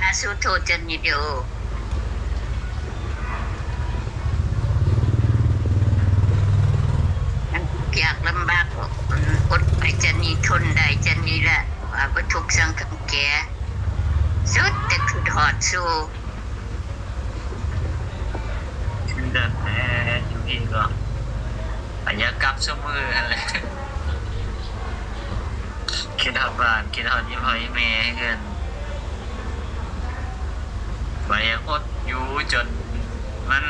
ສູ້ໂທດຈັນນີເດີ້. ມັນທຸກຍາກລຳບາກ ມັນອົດໄປຈັນນີ ທົນໄດ້ຈັນນີແຫຼະ ວ່າບໍ່ທຸກສັງຄົມແກ່ ສຸດແຕ່ຄຶດຮອດຊູ. ເດີນແທ້ຢູ່ພີ້ກໍ ກໍຢາກກັບຊຸມື້ຫັ້ນແຫຼະ ຄິດຮອດບ້ານ ຄິດຮອດອີ່ພໍ່ອີ່ແມ່ເຮືອນ ວ່າຢາກອົດຢູ່ຈົນມັນ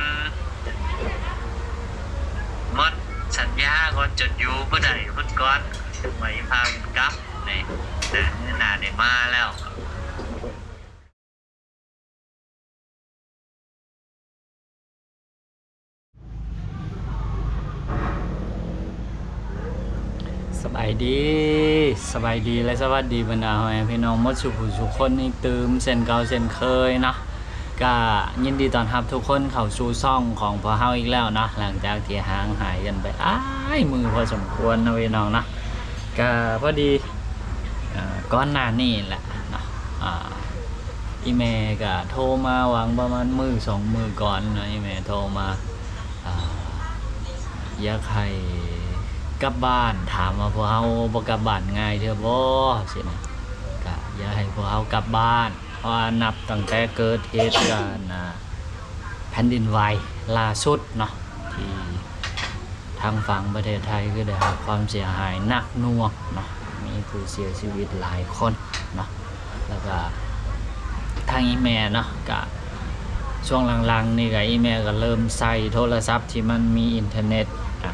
ໝົດສັນຍາກ່ອນ ຈົນຢູ່ບໍ່ໄດ້ພຸ້ນກ່ອນ ຈຶ່ງວ່າຊິພາກັນກັບ ນີ້ ເດືອນໜ້າໄດ້ມາແລ້ວ. ສະບາຍດີ ສະບາຍດີ ແລະ ສະຫວັດດີບັນດາພໍ່ແມ່ພີ່ນ້ອງໝົດສູ່ຜູ້ສູ່ຄົນອີກຕື່ມເຊັ່ນເກົ່າເຊັ່ນເຄີຍເນາະ. ກະຍິນດີຕ້ອນຮັບທຸກຄົນເຂົ້າສູ່ຊ່ອງຂອງພວກເຮົາອີກແລ້ວເນາະ ຫຼັງຈາກທີ່ຫ່າງຫາຍກັນໄປຫຼາຍມື້ພໍສົມຄວນເນາະພີ່ນ້ອງເນາະ. ກະພໍດີ ເອີ ກ່ອນໜ້ານີ້ແຫຼະເນາະ ອາ ອີ່ແມ່ກະໂທມາຫວ່າງປະມານມື້ສອງມື້ກ່ອນເນາະ ອີ່ແມ່ໂທມາ ອາ ຢາກໃຫ້ກັບບ້ານ ຖາມວ່າພວກເຮົາບໍ່ກັບບ້ານງ່າຍເທື່ອບໍ່ ຊີ້ນະ. ກະຢາກໃຫ້ພວກເຮົາກັບບ້ານ ເພາະວ່ານັບຕັ້ງແຕ່ເກີດເຫດການ ອາ ແຜ່ນດິນໄຫວລ່າສຸດເນາະ ທີ່ທາງຝັ່ງປະເທດໄທຄືໄດ້ຮັບຄວາມເສຍຫາຍໜັກໜ່ວງເນາະ ມີຜູ້ເສຍຊີວິດຫຼາຍຄົນເນາະ. ແລ້ວກະທາງອີ່ແມ່ເນາະ ກະຊ່ວງຫຼັງໆນີ້ກະອີ່ແມ່ກະເລີ່ມໃຊ້ໂທລະສັບທີ່ມັນມີອິນເຕີເນັດ ອາ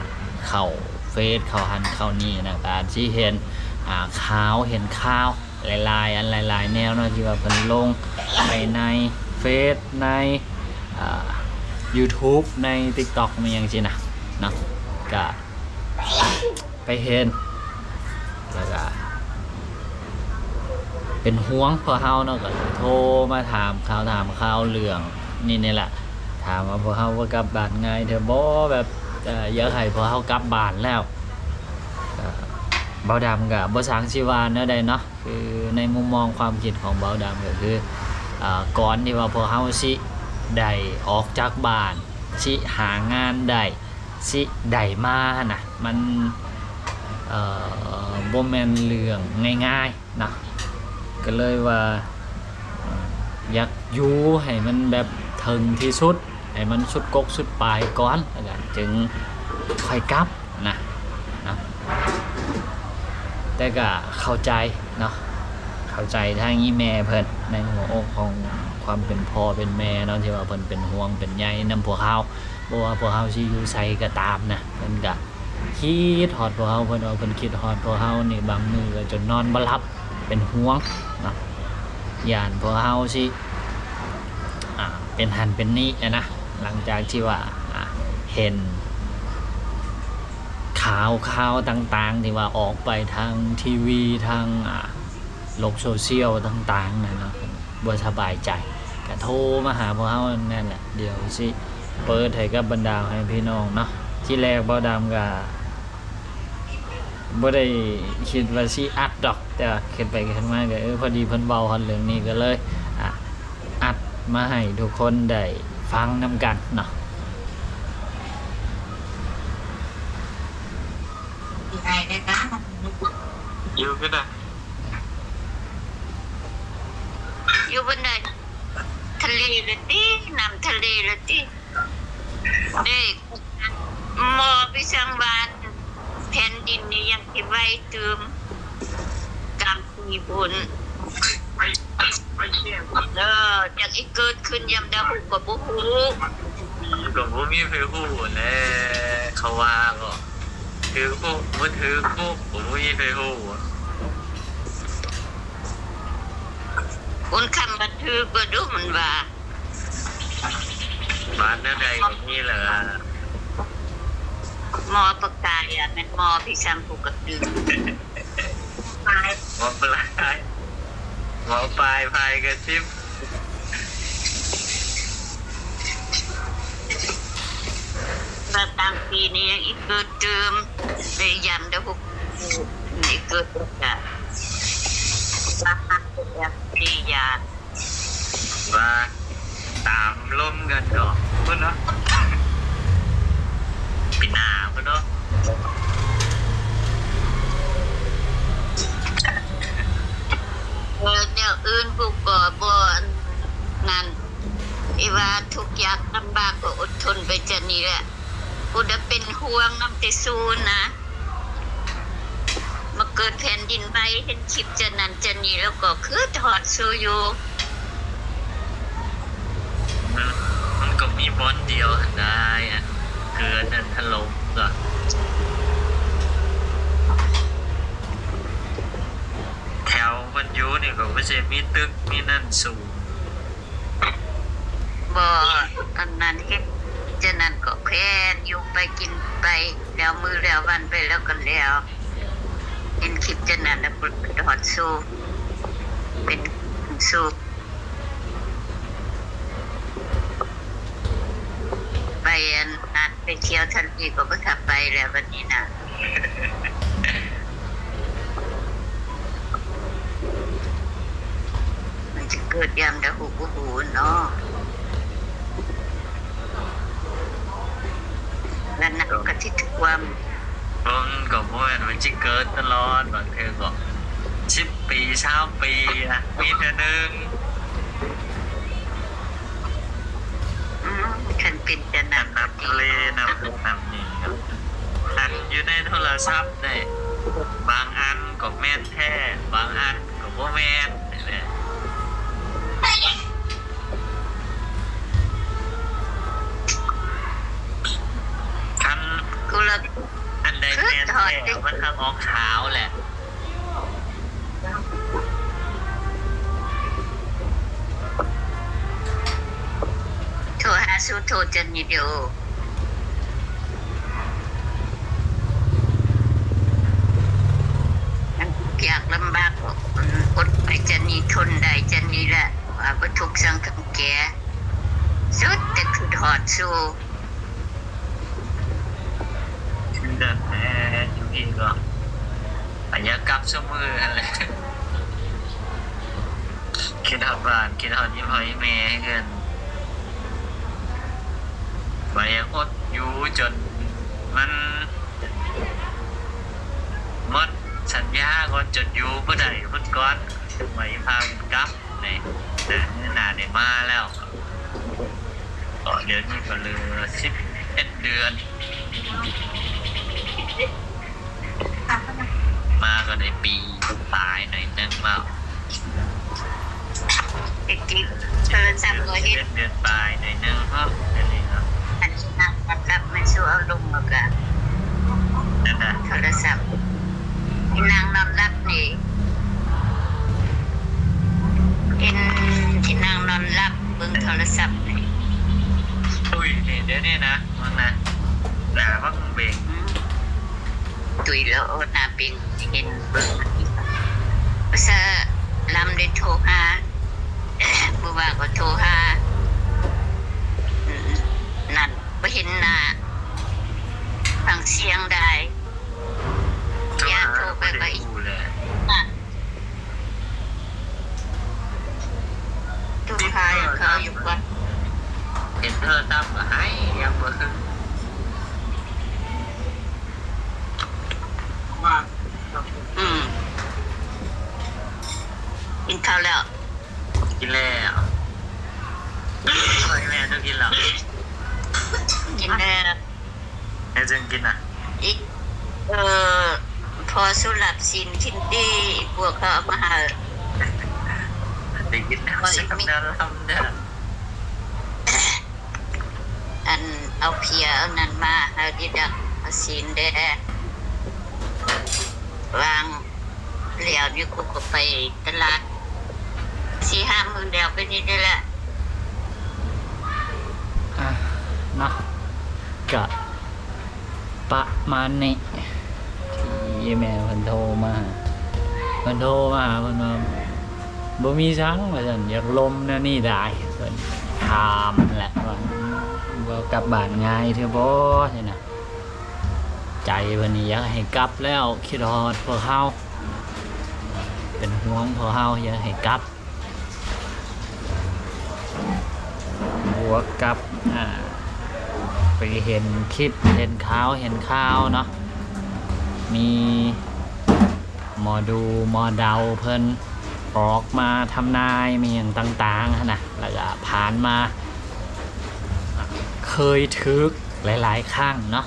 ເຂົ້າເຟສ ເຂົ້າຫັ້ນເຂົ້ານີ້ນະ ກະອາດຊິເຫັນ ອາ ຂ່າວ ເຫັນຂ່າວ ຫຼາຍໆອັນຫຼາຍໆແນວເນາະ ທີ່ວ່າເພິ່ນລົງໄປໃນເຟສ ໃນ ເອີ ຢູທູບ ໃນຕິກຕັອກ ແມ່ນຫຍັງຊີ້ນະເນາະ ກະໄປເຫັນ ແລ້ວກະເປັນຫ່ວງພວກເຮົາເນາະ ກະໂທມາຖາມຂ່າວ ຖາມຂ່າວເລື່ອງນີ້ນີ້ແຫຼະ ຖາມວ່າພວກເຮົາບໍ່ກັບບ້ານງ່າຍເທື່ອບໍ່ ແບບ ເອີ ຢາກໃຫ້ພວກເຮົາກັບບ້ານແລ້ວ. ເອີ ບ່າວດຳກະບໍ່ຊ່າງຊິວ່າແນວໃດເນາະ ຄືໃນມຸມມອງຄວາມຄິດຂອງບ່າວດຳກໍຄື ເອີ ກ່ອນທີ່ວ່າພວກເຮົາຊິໄດ້ອອກຈາກບ້ານ ຊິຫາງານໄດ້ ຊິໄດ້ມາຫັ້ນນະ ມັນ ເອີ ບໍ່ແມ່ນເລື່ອງງ່າຍໆເນາະ ກໍເລີຍວ່າ ເອີ ຢາກຢູ່ໃຫ້ມັນແບບເຖິງທີ່ສຸດ ໃຫ້ມັນສຸດກົກສຸດປາຍກ່ອນ ແລ້ວກໍຈຶ່ງຄ່ອຍກັບນະ ນະ ແຕ່ກໍເຂົ້າໃຈເນາະ ເຂົ້າໃຈທາງອີ່ແມ່ເພິ່ນ ໃນຫົວອົກຂອງຄວາມເປັນພໍ່ເປັນແມ່ເນາະ ທີ່ວ່າເພິ່ນເປັນຫ່ວງເປັນໃຍນຳພວກເຮົາ ບໍ່ວ່າພວກເຮົາຊິຢູ່ໃສກໍຕາມນະ ເພິ່ນກໍຄິດຮອດພວກເຮົາ ເພິ່ນວ່າເພິ່ນຄິດຮອດພວກເຮົານີ້ ບາງມື້ກໍຈົນນອນບໍ່ຫຼັບ ເປັນຫ່ວງເນາະ ຢ້ານພວກເຮົາຊິ ອ່າ ເປັນຫັ້ນເປັນນີ້ຫັ້ນນະ ຫຼັງຈາກທີ່ວ່າ ອ່າ ເຫັນຂ່າວ ຂ່າວຕ່າງໆ ທີ່ວ່າອອກໄປທາງທີວີ ທາງ ອ່າ ໂລກໂຊຊຽວຕ່າງໆນັ້ນເນາະ ບໍ່ສະບາຍໃຈ ກະໂທມາຫາພວກເຮົານັ້ນແຫຼະ ດຽວຊິເປີດໃຫ້ກັບບັນດາພໍ່ແມ່ພີ່ນ້ອງເນາະ. ທີແລກບ່າວດຳກະ ບໍ່ໄດ້ຄິດວ່າຊິອັດດອກ ແຕ່ວ່າຄິດໄປຄິດມາກໍ ເອີ ພໍດີເພິ່ນເວົ້າຮອດເລື່ອງນີ້ ກໍເລີຍ ອາ ອັດມາໃຫ້ທຸກຄົນໄດ້ຟັງນຳກັນເນາະ. ຢູ່ຄືໃດ? ຢູ່ບ່ອນໃດ? ທະເລລະຕິ? ນ້ຳທະເລລະຕິ? ເດ້ ໝໍພິສັງວ່າແຜ່ນດິນນີ້ຍັງຊິໄຫວຕື່ມກາງປີພຸ້ນ. ເອີ ຈັກຊິເກີດຂຶ້ນຍາມໃດຮູ້ກໍບໍ່ຮູ້. ກໍບໍ່ມີໃຜຮູ້ແຫຼະ ເຂົາວ່າກໍຖືກຜູ້ບໍ່ຖືກຜູ້ ກໍບໍ່ມີໃຜຮູ້. ຄົນຄຳວ່າຖືກບໍ່ດຸ ມັນວ່າ ບາດແນວໃດກໍມີແຫຼະ. ໝໍປະກາຍອະ ແມ່ນໝໍພິສັງຜູ້ກະຕື່ມ. ໝໍປະລາຍ ໝໍປາຍພາຍກະຊິບ. ວ່າກາງປີນີ້ຍັງອີກເກີດຕື່ມ ໄດ້ຢ້ຳເດີ ຜູ້ນີ້ເກີດກະວ່າຫາກເປັນແບບນີ້ຢ່າ. ວ່າຕາມລົມກັນເນາະ ພຸ້ນເນາະ ປີໜ້າພຸ້ນເນາະ. ແນວອື່ນຜູ້ກໍບໍ່ອັນນັ້ນ ອີວ່າທຸກຍາກລຳບາກກໍອົດທົນໄປຈັ່ງນີ້ແຫຼະ. ຜູ້ດະເປັນຫ່ວງນຳແຕ່ສູນນະ ມາເກີດແຜ່ນດິນໄຫວ ເຫັນຄລິບຈັ່ງນັ້ນຈັ່ງນີ້ ແລ້ວກໍຄຶດຮອດສູຢູ່. ມັນ ມັນກໍມີບ່ອນດຽວຫັ້ນໄດ໋ ອັນເກີດອັນຖະຫຼົ່ມກໍ ແຖວເພິ່ນຢູ່ນີ້ກໍບໍ່ໃຊ່ມີຕຶກມີນັ້ນສູງ. ບໍ່ ອັນນັ້ນເຮັດຈັ່ງນັ້ນກໍແຂວນ ຢູ່ໄປກິນໄປ ແລ້ວມື້ແລ້ວວັນໄປ ແລ້ວກໍແລ້ວ. ເຫັນຄລິບຈັ່ງນັ້ນແລ້ວ ເພິ່ນຮອດສູ ເປັນສູ ໄປອັນນັ້ນ ໄປທ່ຽວທະເລກໍບໍ່ທັນໄປແລ້ວບັດນີ້ນະ. ມັນຈະເກີດຍາມໃດຮູ້ບໍ່ຮູ້ເນາະ ແລ້ວນ້ຳກໍຊິຖ້ວມ. ເບິ່ງກໍບໍ່ແມ່ນວ່າຊິເກີດຕະຫຼອດ ບາງເທື່ອກໍສິບປີ ຊາວປີນະ ມີເທື່ອໜຶ່ງ. ອືມ ຄັນເປັນຈັ່ງນັ້ນ ນ້ຳທະເລ ນ້ຳ ນ້ຳນີ້ເນາະ ອັນຢູ່ໃນໂທລະສັບເດ້ ບາງອັນກໍແມ່ນແທ້ ບາງອັນກໍບໍ່ແມ່ນ ຄັນ ອັນໃດແມ່ນແທ້ ມັນກໍອອກຂ່າວແຫຼະ. ໂທຫາສູ່ ໂທຈະນິດໂອ ມັນທຸກຍາກລຳບາກ ອົດໄປຈະນິ ທົນໄດ້ຈະນິແຫຼະ ວ່າບໍ່ທຸກສັງຄົມແກ່ ສຸດແຕ່ຄຶດຮອດສູ່. ເດີນແທ້ຢູ່ພີ້ກໍ ກໍຢາກກັບຊຸມື້ຫັ້ນແຫຼະ ຄິດຮອດບ້ານ ຄິດຮອດອີ່ພໍ່ອີ່ແມ່ເຮືອນ ວ່າຢາກອົດຢູ່ຈົນມັນໝົດສັນຍາກ່ອນ ຈົນຢູ່ບໍ່ໄດ້ພຸ້ນກ່ອນ ຈຶ່ງວ່າຊິພາກັນກັບ. ນີ້ ເດືອນໜ້າໄດ້ມາແລ້ວ ກໍດຽວນີ້ກໍເຫຼືອສິບເອັດເດືອນ ມາກໍໄດ້ປີປາຍໜ້ອຍໜຶ່ງແລ້ວ ເອັດ ເອີ ໂທລະສັບກໍເຫັນ ສິບເອັດເດືອນປາຍໜ້ອຍໜຶ່ງເນາະ ດຽວນີ້ເນາະ ອັນນັ້ນນອນຫຼັບ ມັນສູ່ເອົາລົງແລ້ວກະ ນັ້ນນະ ໂທລະສັບ ອີນາງນອນຫຼັບນີ້ ເຫັນອີນາງນອນຫຼັບເບິ່ງໂທລະສັບນີ້ ຕຸ້ຍນີ້ ດຽວນີ້ນະ ເບິ່ງນະ ໜ້າບັກເບັງ ອືມ ຕຸ້ຍແລ້ວ ໜ້າເບັງ ເຫັນເບິ່ງ ສະລຳໄດ້ໂທຫາ ມື້ວານກໍໂທຫາ ອືມ ນັ້ນ ບໍ່ເຫັນໜ້າ ຟັງສຽງໄດ້ ໂທຫາ ຢ້ານໂທໄປກໍອີກ ໂທຫາ ເຂົາຢູ່ກ່ອນ ເຫັນໂທລະສັບກໍໄຫ້ ຍັງບໍ່ຄື ອືມ ກິນເຂົ້າແລ້ວ? ກິນແລ້ວ. ຂ້ອຍແມ່ເຈົ້າກິນແລ້ວ? ກິນແລ້ວ. ເຮັດຫຍັງກິນນະ? ອີ ເອີ ພໍສູ່ລາບຊີ້ນກິນຕິ ພວກເຂົາເອົາມາໃຫ້. ໄດ້ກິນແລ້ວ ແນວລຳເດີ້. ອັນເອົາເພຍເອົານັ້ນມາໃຫ້ດີດັກ ເອົາຊີ້ນແດ່ ວ່າງແລ້ວນີ້ ກູກໍໄປຕະຫຼາດ ສີ່ຫ້າມື້ແລ້ວ ໄປນີ້ໄດ້ແຫຼະ ອ່າ ເນາະ ກະປະມານນີ້ ທີ່ແມ່ເພິ່ນໂທມາ ເພິ່ນໂທມາ ເພິ່ນວ່າ ບໍ່ມີສັງວ່າຊັ້ນ ຢາກລົມແນວນີ້ຫຼາຍ ເພິ່ນຖາມແຫຼະວ່າ ບໍ່ກັບບ້ານງ່າຍເທື່ອບໍ່ຊີ້ນະ ໃຈເພິ່ນນີ້ຢາກໃຫ້ກັບແລ້ວ ຄິດຮອດພວກເຮົາ ເປັນຫ່ວງພວກເຮົາ ຢາກໃຫ້ກັບ. ກັບ ອ່າ ໄປເຫັນຄລິບ ເຫັນຂ່າວ ເຫັນຂ່າວເນາະ ມີໝໍດູໝໍເດົາເພິ່ນອອກມາທຳນາຍ ມີຫຍັງຕ່າງໆຫັ້ນນະ ແລ້ວກະຜ່ານມາເຄີຍຖືກຫຼາຍໆຄັ້ງເນາະ.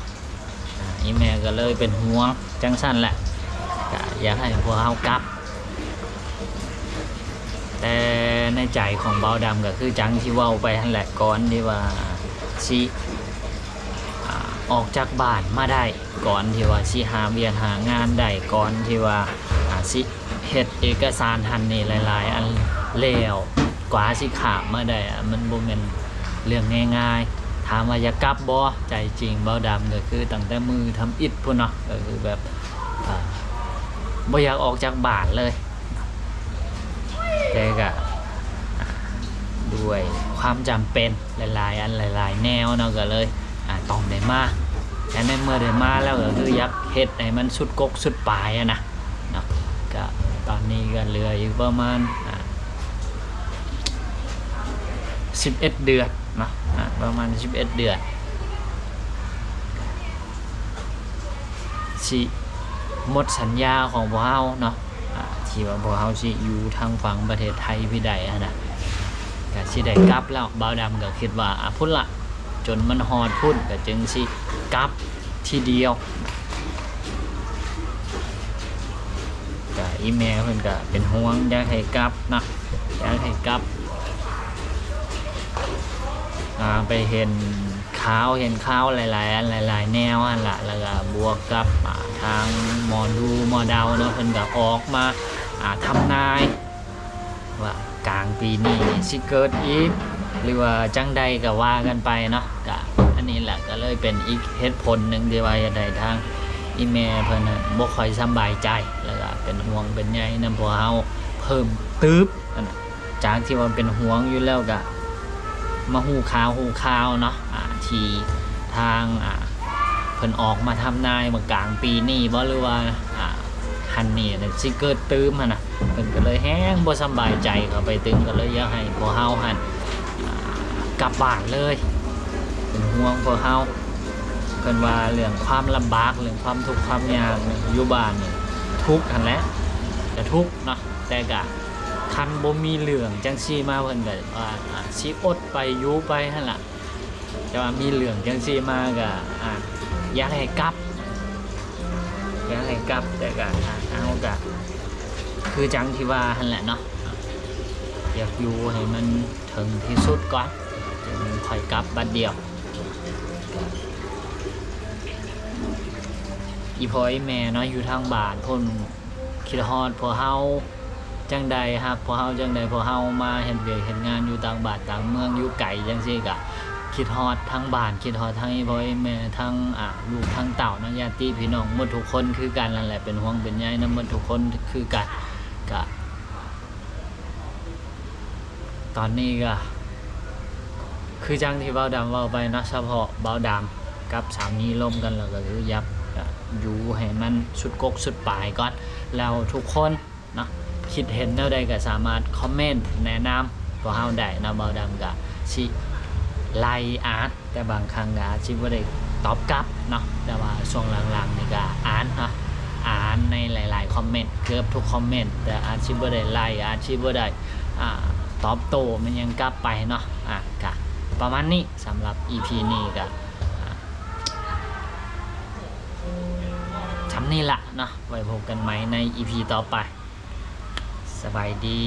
ອາ ອີ່ແມ່ກໍເລີຍເປັນຫ່ວງຈັ່ງຊັ້ນແຫຼະ ກໍຢາກໃຫ້ພວກເຮົາກັບ ແຕ່ໃນໃຈຂອງບ່າວດຳກໍຄືຈັ່ງທີ່ເວົ້າໄປຫັ້ນແຫຼະ ກ່ອນທີ່ວ່າຊິ ອາ ອອກຈາກບ້ານມາໄດ້ ກ່ອນທີ່ວ່າຊິຫາວຽກຫາງານໄດ້ ກ່ອນທີ່ວ່າ ອາ ຊິເຮັດເອກະສານຫັ້ນນີ້ຫຼາຍໆອັນແລ້ວ ກວ່າຊິຂ້າມມາໄດ້ ອາ ມັນບໍ່ແມ່ນເລື່ອງງ່າຍໆ. ຖາມວ່າຢາກກັບບໍ່? ໃຈຈິງບ່າວດຳກໍຄືຕັ້ງແຕ່ມື້ທຳອິດພຸ້ນເນາະ ກໍຄືແບບ ອາ ບໍ່ຢາກອອກຈາກບ້ານເລີຍ ແຕ່ກະ ອາ ດ້ວຍຄວາມຈຳເປັນຫຼາຍໆອັນຫຼາຍໆແນວເນາະ ກໍເລີຍ ອາ ຕ້ອງໄດ້ມາ ແລະໃນເມື່ອໄດ້ມາແລ້ວ ກໍຄືຢາກເຮັດໃຫ້ມັນສຸດກົກສຸດປາຍຫັ້ນນະເນາະ. ກະຕອນນີ້ກໍເຫຼືອອີກປະມານ ອາ ສິບເອັດເດືອນເນາະ ອາ ປະມານສິບເອັດເດືອນ ຊິໝົດສັນຍາຂອງພວກເຮົາເນາະ ອາ ທີ່ວ່າພວກເຮົາຊິຢູ່ທາງຝັ່ງປະເທດໄທພີ້ໄດ້ຫັ້ນນະ ກະຊິໄດ້ກັບແລ້ວ. ບ່າວດຳກໍຄິດວ່າ ອາ ພຸ້ນລະ ຈົນມັນຮອດພຸ້ນ ກໍຈຶ່ງຊິກັບທີດຽວ. ກະອີ່ແມ່ເພິ່ນກະເປັນຫ່ວງ ຢາກໃຫ້ກັບເນາະ ຢາກໃຫ້ກັບ ອາ ໄປເຫັນ ຂ່າວ ເຫັນຂ່າວຫຼາຍໆອັນຫຼາຍໆແນວຫັ້ນລະ ແລ້ວກະບວກກັບ ອາ ທາງໝໍດູໝໍເດົາເນາະ ເພິ່ນກະອອກມາ ອາ ທຳນາຍວ່າກາງປີນີ້ຊິເກີດອີກ ຫຼືວ່າຈັ່ງໃດກະວ່າກັນໄປເນາະ. ກະອັນນີ້ແຫຼະ ກະເລີຍເປັນອີກເຫດຜົນໜຶ່ງທີ່ວ່າເຮັດໃຫ້ທາງອີ່ແມ່ເພິ່ນນັ້ນບໍ່ຄ່ອຍສຳບາຍໃຈ ແລ້ວກະເປັນຫ່ວງເປັນໃຍນຳພວກເຮົາເພີ່ມຕື່ມຫັ້ນນະ. ຈາກທີ່ວ່າເປັນຫ່ວງຢູ່ແລ້ວ ກະມາຮູ້ຂ່າວ ຮູ້ຂ່າວເນາະ ອາ ທີ່ທາງ ອາ ເພິ່ນອອກມາທຳນາຍວ່າກາງປີນີ້ບໍ ຫຼືວ່າ ອາ ຫັ້ນນີ້ຊິເກີດຕື່ມຫັ້ນນະ ເພິ່ນກໍເລີຍແຮງບໍ່ສຳບາຍໃຈເຂົ້າໄປຕື່ມ ກໍເລີຍຢາກໃຫ້ພວກເຮົາຫັ້ນ ອາ ກັບບ້ານເລີຍ ເປັນຫ່ວງພວກເຮົາ. ເພິ່ນວ່າເລື່ອງຄວາມລຳບາກ ເລື່ອງຄວາມທຸກຄວາມຍາກຢູ່ບ້ານນີ້ ທຸກຫັ້ນແຫຼະ ກະທຸກເນາະ ແຕ່ກະ ຄັນບໍ່ມີເລື່ອງຈັ່ງຊີ້ມາ ເພິ່ນກໍວ່າ ອາ ຊິອົດໄປຢູ່ໄປຫັ້ນລະ ແຕ່ວ່າມີເລື່ອງຈັ່ງຊີ້ມາກໍ ອາ ຢາກໃຫ້ກັບ ຢາກໃຫ້ກັບ ແຕ່ກໍ ອາ ເຮົາກໍຄືຈັ່ງທີ່ວ່າຫັ້ນແຫຼະເນາະ ຢາກຢູ່ໃຫ້ມັນເຖິງທີ່ສຸດກ່ອນ ຈຶ່ງຄ່ອຍກັບບັດດຽວ. ອີ່ພໍ່ອີ່ແມ່ເນາະ ຢູ່ທາງບ້ານພຸ້ນ ຄິດຮອດພວກເຮົາຈັ່ງໃດ ຮັກພວກເຮົາຈັ່ງໃດ ພວກເຮົາມາເຮັດວຽກເຮັດງານຢູ່ຕ່າງບ້ານຕ່າງເມືອງ ຢູ່ໄກຈັ່ງຊີ້ ກະຄິດຮອດທາງບ້ານ ຄິດຮອດທາງອີ່ພໍ່ອີ່ແມ່ ທັງ ອາ ລູກທັງເຕົ້າເນາະ ຍາດຕິພີ່ນ້ອງໝົດທຸກຄົນຄືກັນນັ້ນແຫຼະ ເປັນຫ່ວງເປັນໃຍນຳໝົດທຸກຄົນຄືກັນ. ກະ ຕອນນີ້ກໍຄືຈັ່ງທີ່ບ່າວດຳເວົ້າໄປເນາະ ສະເພາະບ່າວດຳກັບສາມີລົມກັນແລ້ວ ກໍຄືຢາກ ອາ ຢູ່ໃຫ້ມັນສຸດກົກສຸດປາຍກ່ອນ ແລ້ວທຸກຄົນເນາະ ຄິດເຫັນແນວໃດກໍສາມາດຄອມເມັນແນະນຳພວກເຮົາໄດ້ເນາະ ບ່າວດຳກໍຊິໄລ່ອ່ານ ແຕ່ບາງຄັ້ງກໍອາດຊິບໍ່ໄດ້ຕອບກັບເນາະ ແຕ່ວ່າຊ່ວງຫຼັງໆນີ້ກໍອ່ານເນາະ ອ່ານໃນຫຼາຍໆຄອມເມັນ ເກືອບທຸກຄອມເມັນ ແຕ່ອາດຊິບໍ່ໄດ້ໄລ່ ອາດຊິບໍ່ໄດ້ ອາ ຕອບໂຕ້ແມ່ນຫຍັງກັບໄປເນາະ ອາ ກະປະມານນີ້ ສຳລັບອີພີນີ້ກະ ອາ ຊ່ຳນີ້ລະເນາະ ໄວ້ພົບກັນໃໝ່ໃນອີພີຕໍ່ໄປ ສະບາຍດີ.